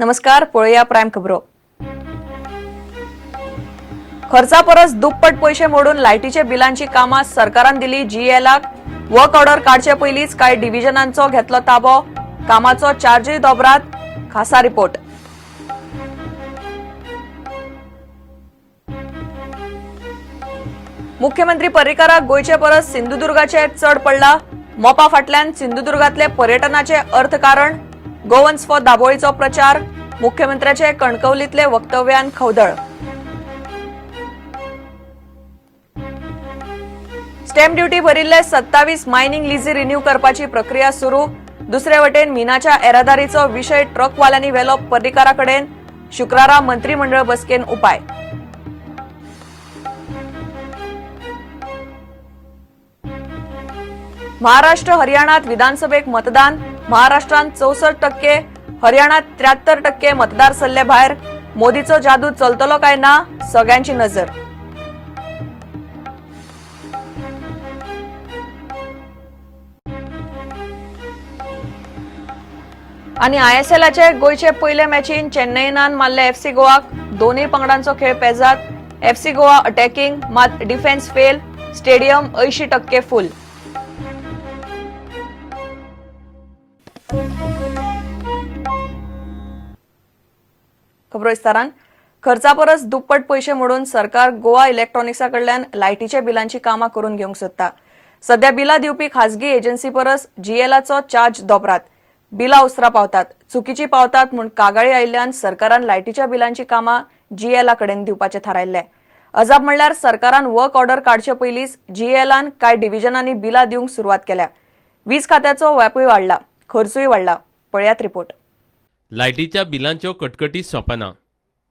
नमस्कार, पळोवया प्रायम खबरो. खर्चा परस दुप्पट पैशे मोडून लायटीचे बिलांची कामां सरकारान दिली जीएलाक. वर्क ऑर्डर काडचे पयलींच कांय डिव्हिजनांचो घेतलो ताबो. कामाचो चार्जूय दोबरात. खासा रिपोर्ट. मुख्यमंत्री पर्रीकाराक गोंयचे परस सिंधुदुर्गाचे चड पडला. मोपा फाटल्यान सिंधुदुर्गातले पर्यटनाचे अर्थकारण. गोवन्स फॉर दाबोळीचो प्रचार. मुख्यमंत्र्याचे कणकवलीतले वक्तव्यान खवदळ. स्टॅम्प ड्युटी भरिल्ले 27 मायनिंग लिजी रिन्यू करपाची प्रक्रिया सुरू. दुसरे वटेन मिनाच्या येरादारीचो विशय ट्रकवाल्यांनी व्हेलो पर्रीकारा कडेन. शुक्रारा मंत्रिमंडळ बसकेन उपाय. महाराष्ट्र हरियाणात विधानसभेक मतदान. महाराष्ट्रात 64%, हरियाणात 73% मतदार सल्ले भायर. मोदीचो जादू चलतलो काय ना, सगळ्यांची नजर. आणि आयएसएलाचे गोंयचे पयले मॅचीन चेन्नईनान मारले एफसी गोवाक. दोनूय पंगडांचो खेळ पेजात. एफसी गोवा अटॅकिंग, मात डिफेन्स फेल. स्टेडियम 80% फुल. खबरो विस्तारान. खर्चा परस दुप्पट पैशे मोडून सरकार गोवा इलेक्ट्रॉनिक्सा कडल्यान लायटीच्या बिलांची कामां करून घेवंक सोदता. सध्या बिलां दिवपी खाजगी एजन्सी परस जीएलाचो चार्ज दोबरात. बिलां उसरा पावतात, चुकीची पावतात म्हूण कागाळी आयिल्ल्यान सरकारान लायटीच्या बिलांची कामां जीएला कडेन दिवपाचें थारायल्लें. अजाप म्हणल्यार सरकारान वर्क ऑर्डर काडचे पयलींच जीएलान कांय डिव्हिजनांनी बिलां दिवंक सुरवात केल्या. वीज खात्याचो व्यापूय वाडला, खर्चूय वाडला. पळयात रिपोर्ट. लायटीच्या बिलांच्यो कटकटी सोंपना.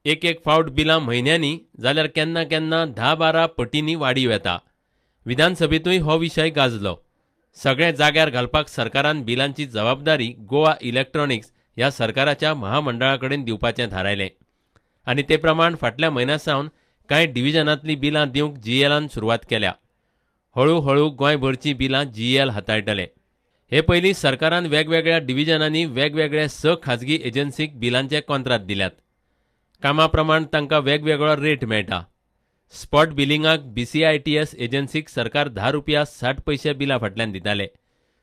एक एक फावट बिलां म्हयन्यांनी जाल्यार केन्ना केन्ना 10-12 पटींनी वाडीव येता. विधानसभेंतूय हो विशय गाजलो. सगळें जाग्यार घालपाक सरकारान बिलांची जबाबदारी गोवा इलेक्ट्रॉनिक्स ह्या सरकाराच्या महामंडळा कडेन दिवपाचें थारायलें आनी ते प्रमाण फाटल्या म्हयन्या सावन कांय डिव्हिजनांतलीं बिलां दिवंक जीएलान सुरवात केल्या. हळू हळू गोंयभरचीं बिलां जीएल हाताळटले. हे पयलीं सरकारान वेगवेगळ्या डिव्हिजनांनी वेगवेगळे 6 खाजगी एजन्सीक बिलांचे कॉन्त्रात दिल्यात. कामा प्रमाण तांकां वेगवेगळो रेट मेळटा. स्पॉट बिलिंगाक बीसीआयटीएस एजन्सीक सरकार 10 रुपया 60 पयशे बिला फाटल्यान दिताले.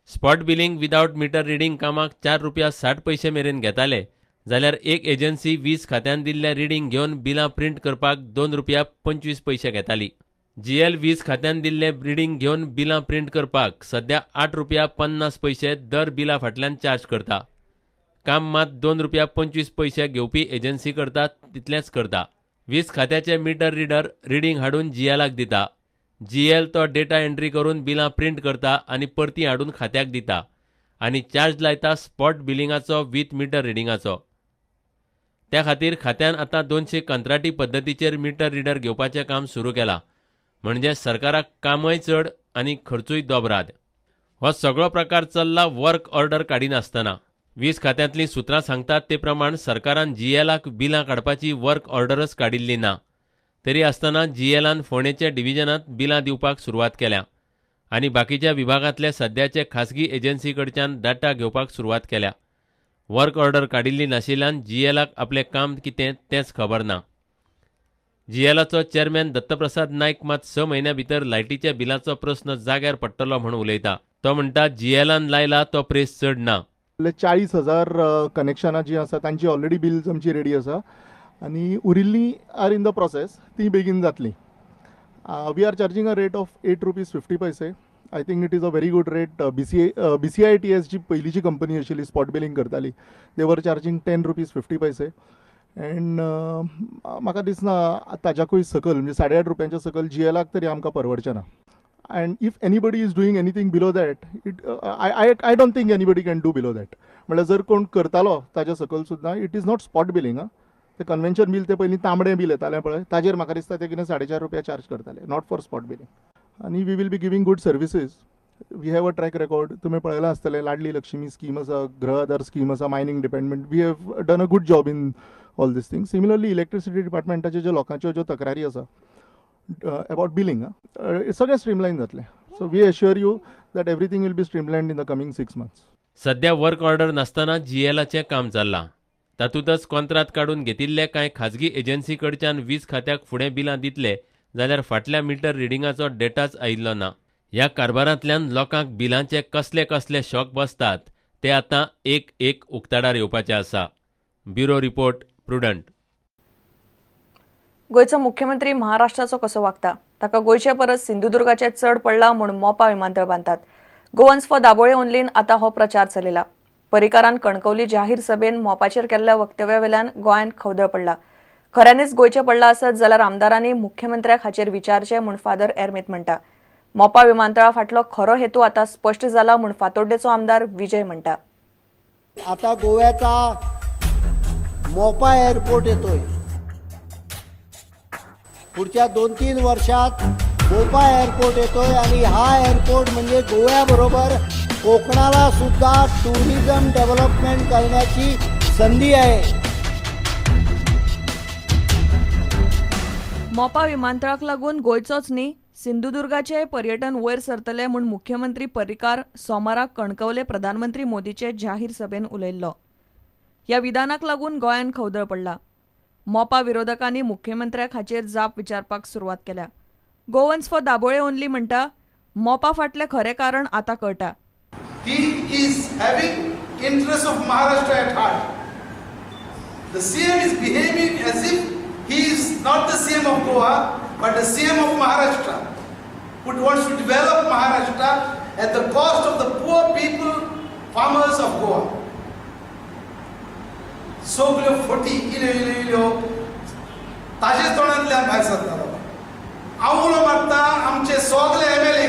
Spot billing without meter reading कामाक 4 रुपया 60 पयशे मेरेन घेताले, जाल्यार एक एजन्सी वीज खात्यान दिल्लें रिडींग घेवन बिलां प्रिंट करपाक 2 रुपया 25 पयशे घेताली. जीएल वीज खात्यान दिल्लें रिडींग घेवन बिलां प्रिंट करपाक सध्या 8 रुपया 50 पयशे दर बिला फाटल्यान चार्ज करता. काम मात 2 रुपया 25 पयशे घेवपी एजन्सी करता तितलेंच करता. वीज खात्याचे मिटर रिडर रिडींग हाडून जीएलाक दिता. जीएल तो डेटा एंट्री करून बिलां प्रिंट करता आनी परती हाडून खात्याक दिता आनी चार्ज लायता स्पॉट बिलिंगाचो विथ मिटर रिडिंगाचो. त्या खातीर खात्यान आतां 200 कंत्राटी पद्दतीचेर मिटर रिडर घेवपाचें काम सुरू केलां. म्हणजे सरकाराक कामय चड आनी खर्चूय दोबराद. हो सगळो प्रकार चल्ला वर्क ऑर्डर काडिनासतना. वीज खात्यांतलीं सुत्रां सांगतात ते प्रमाण सरकारान जीएलाक बिलां काडपाची वर्क ऑर्डरच काडिल्ली ना. तरी आसतना जीएलान फोंडेच्या डिव्हिजनांत बिलां दिवपाक सुरवात केल्या आनी बाकीच्या विभागांतले सद्याचे खासगी एजन्सी कडच्यान डाटा घेवपाक सुरवात केल्या. वर्क ऑर्डर काडिल्ली नाशिल्ल्यान जीएलाक आपलें काम कितें तेंच खबर ना. जीएलाचो चेअरमॅन दत्तप्रसाद नायक मात 6 म्हयन्यां भितर लायटीच्या बिलाचो प्रस्न जाग्यार पडटलो म्हूण उलयता. तो म्हणटा, जीएलान लायला तो प्रेस चड ना. 40,000 कनेक्शनां जीं आसा तांची ऑलरेडी बिल्स आमची रेडी आसा आनी उरिल्लीं are in the process, ती बेगीन जातली. We are charging a rate of 8 rupees 50 paise. I think it is a very good rate. BCITS जी पयलींची कंपनी आशिल्ली, स्पॉट बिलींग करताली, they were charging 10 rupees 50 paise and म्हाका दिसना ताच्याकूय सकयल, म्हणजे 8.5 रुपयांच्या सकयल जीएलाक तरी आमकां परवडचें ना. And if anybody is doing anything below that, it I don't think anybody can do below that. म्हणल्यार जर कोण करतालो ताच्या सकयल सुद्दां, it is not spot billing. आं, ते कन्व्हेन्शन बील, ते पयलीं तांबडें बील येतालें पळय, ताजेर म्हाका दिसता ते कितें 4.5 रुपया चार्ज करताले, not for spot billing. आनी we will be giving good services. We have a track record. तुमी पळयलां आसतलें, लाडली लक्ष्मी स्कीम आसा, गृह आधार स्कीम आसा, mining department, we have done a good job in all these things. Similarly, electricity डिपार्टमेंटाचे ज्यो लोकांच्यो ज्यो तक्रारी आसा अबाउट बिलींग, सगळें स्ट्रीमलायन जातलें. So we assure you that everything will be streamlined in the coming 6 months. सध्या वर्क ऑर्डर नासतना जीएलाचें काम चल्लां. तातूंतच कोंत्रात काडून घेतिल्ले कांय खाजगी एजन्सी कडच्यान वीज खात्याक फुडें बिलां दितले जाल्यार फाटल्या मिटर रिडिंगाचो डेटाच आयिल्लो ना. ह्या कारभारांतल्यान लोकांक बिलांचे कसले कसले शॉक बसतात ते आतां एक एक उक्ताडार येवपाचे आसा. Bureau report, Prudent. गोंयचो मुख्यमंत्री महाराष्ट्राचो कसो वागता, ताका गोंयचे परस सिंधुदुर्गाचे चड पडला म्हूण मोपा विमानतळ बांदतात. गोवन्स फॉर दाबोळे ओनलीन आतां हो प्रचार चलयला. पर्रीकारान कणकवली जाहीर सभेन मोपाचेर केल्ल्या वक्तव्यावेल्यान गोंयांत खवदळ पडला. खऱ्यांनीच गोंयचें पडलां आसत जाल्यार आमदारांनी मुख्यमंत्र्याक हाचेर विचारचें म्हूण फादर एर्मीत म्हणटा. मोपा विमानतळा फाटलो खरो हेतू आतां स्पश्ट जाला म्हूण फातोड्डेचो आमदार विजय म्हणटा. आता गोव्याचा मोपा एअरपोर्ट येतोय. पुढच्या 2-3 वर्षात मोपा एअरपोर्ट येतोय आणि हा एअरपोर्ट म्हणजे गोव्याबरोबर कोकणाला सुद्धा टुरिझम डेव्हलपमेंट करण्याची संधी आहे. मोपा विमानतळाक लागून गोंयचोच न्ही सिंधुदुर्गाचें पर्यटन वयर सरतलें म्हूण मुख्यमंत्री पर्रीकार सोमाराक कणकवले प्रधानमंत्री मोदीचे जाहीर सभेन उलयल्लो. ह्या विधानाक लागून गोंयांत खवदळ पडला. मोपा विरोधकांनी मुख्यमंत्र्याक हाचेर जाप विचारपाक सुरवात केल्या. गोवन्स फॉर दाबोळे ओनली म्हणटा, मोपा फाटलें खरें कारण आतां कळटा. He is having interest of Maharashtra at heart. The CM is behaving as if he is not the CM of Goa, but the CM of Maharashtra, who wants to develop Maharashtra at the cost of the poor people, farmers of Goa. सगल्यो फटी इल्यो इल्यो इल्यो ताजेच तोंडांतल्यान भायर सरता. हांव उलो मारता आमचे सगले एमएलए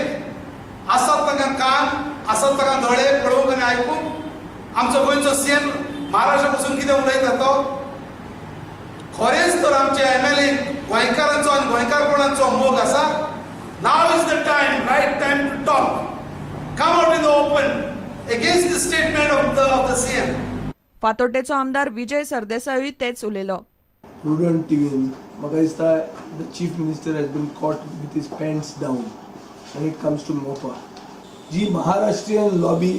आसात तांकां कान आसात, तांकां दोळे पळोवंक आनी आयकूंक. आमचो गोंयचो सीएम महाराष्ट्रा पसून कितें उलयता तो खरेंच तर आमचे एमएलए गोंयकारांचो आनी गोंयकारपणाचो मोग आसा. Now is the time, right time to talk, come out in the open against the statement of the CM. फातोड्डेचो आमदार विजय सरदेसायूय तेच उलयलो. प्रुडंट टीव्हीन म्हाका दिसता the chief minister has been caught with his pants down and it comes to Mopa. Ji Maharashtrian lobby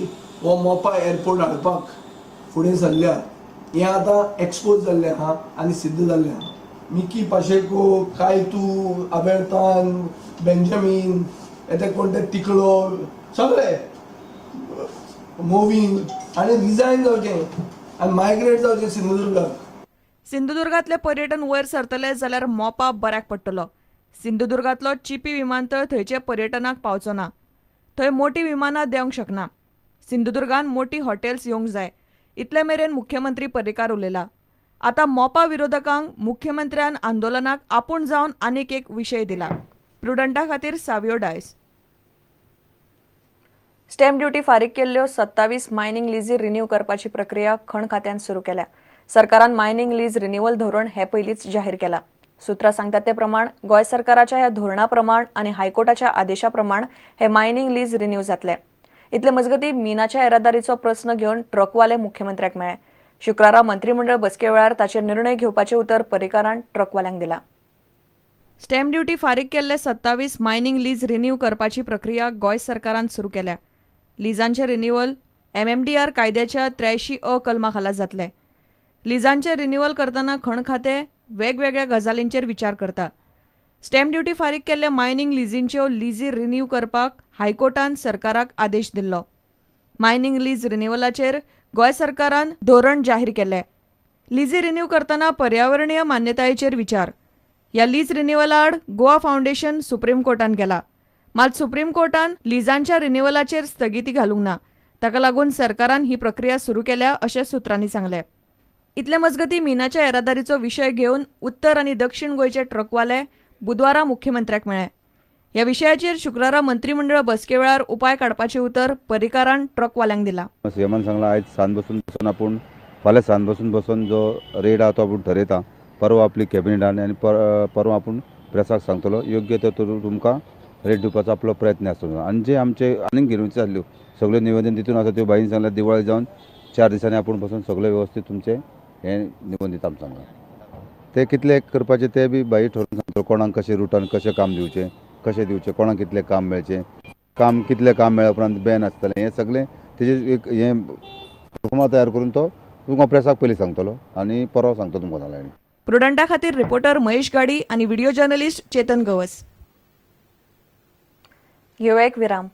हो Mopa airport हाडपाक फुडें सरल्या हें आतां एक्सपोज जाल्लें आहा आनी सिद्ध जाल्लें आहा. मिकी पाशेको, कायतू, आबेर्तान, बेंजामीन, ते कोण ते तिकळो सगळे मोवीन आनी रिजायन जावचें आनी मायग्रेट जावचें सिंधुदुर्गाक. सिंधुदुर्गांतलें पर्यटन वयर सरतलें जाल्यार मोपा बऱ्याक पडटलो. सिंधुदुर्गांतलो चिपी विमानतळ थंयचे पर्यटनाक पावचो ना. थंय मोटी विमानां देंवंक शकना. सिंधुदुर्गान मोटी हॉटेल्स येवंक जाय, इतले मेरेन मुख्यमंत्री पर्रीकार उलयला. आतां मोपा विरोधकांक मुख्यमंत्र्यान आंदोलनाक आपूण जावन आनीक एक विशय दिला. प्रुडंटा खातीर सावियो डायस. स्टॅम्प ड्युटी फारीक केल्ल्यो 27 मायनिंग लिजी रिन्यू करपाची प्रक्रिया खण खात्यान सुरू केल्या. सरकारान मायनिंग लीज रिन्युअल धोरण हे पयलींच जाहीर केलां. सुत्रां सांगतात ते प्रमाण गोंय सरकाराच्या ह्या धोरणा प्रमाण आनी हायकोर्टाच्या आदेशा प्रमाण हे मायनिंग लीज रिन्यू जातले. इतले मजगतीं मिनाच्या येरादारीचो प्रस्न घेवन ट्रकवाले मुख्यमंत्र्याक मेळ्ळे. शुक्रारा मंत्रीमंडळ बसके वेळार ताचेर निर्णय घेवपाचें उतर पर्रीकारान ट्रकवाल्यांक दिलां. स्टॅम्प ड्युटी फारीक केल्ले 27 मायनिंग लीज रिन्यू करपाची प्रक्रिया गोंय सरकारान सुरू केल्या. लिजांचे रिन्युअल एमएमडीआर कायद्याच्या 83 अ कलमा खाला जातले. लिजांचे रिन्युअल करतना खण खातें वेगवेगळ्या गजालींचेर विचार करता. स्टॅम्प ड्युटी फारीक केल्ल्या मायनिंग लिजींच्यो लिजी रिन्यू करपाक हायकोर्टान सरकाराक आदेश दिल्लो. मायनिंग लीज रिन्युअलाचेर गोंय सरकारान धोरण जाहीर केलें. लिजी रिन्यू करतना पर्यावरणीय मान्यतायेचेर विचार. ह्या लीज रिन्युअला आड गोवा फावंडेशन सुप्रीम कोर्टान गेला. मात सुप्रीम कोर्टान लिजांच्या रिन्युअलाचेर स्थगिती घालूंक ना. ताका लागून सरकारान ही प्रक्रिया सुरू केल्या अशें सुत्रांनी सांगलें. इतले मजगतीं मिनाच्या येरादारीचो विशय घेवन उत्तर आनी दक्षिण गोंयचे ट्रकवाले बुधवारा मुख्यमंत्र्याक मेळ्ळे. ह्या विशयाचेर शुक्रारा मंत्रीमंडळ बसके वेळार उपाय काडपाचें उतर पर्रीकारान ट्रकवाल्यांक दिलां. सीएमान सांगलां, आयज सांज बसून बसून आपूण फाल्यां सांज बसून बसून जो रेट आहा तो आपूण ठरयता. परवा आपली कॅबिनेट आनी परवा आपूण प्रेसाक सांगतलो. योग्य तो तुमकां रेट दिवपाचो आपलो प्रयत्न आसतलो. आनी जे आमचे आनीक गिरवच्यो आसल्यो सगळ्यो निवेदन तितून आसा, त्यो बाईन सांगल्या दिवाळी जावन 4 दिसांनी आपूण बसून सगळें वेवस्थीत तुमचें हें निवडून दिता म्हूण सांगलां. ते कितले करपाचे ते बी बाई ठरोवन सांगतलो. कोणाक कशें रुटान कशें काम दिवचें, कशें दिवचें, कोणाक कितलें काम मेळचें, काम कितलें काम मेळ्ळ्या उपरांत बॅन आसतलें, हें सगळें तेजेर एक हें प्रोफॉर्मा तयार करून तो तुमकां प्रेसाक पयलीं सांगतलो आनी परवा सांगता तुमकां नाल्यार आनी. प्रुडंटा खातीर रिपोर्टर महेश गाडी आनी व्हिडिओ जर्नलिस्ट चेतन गवस. घेवया एक विराम.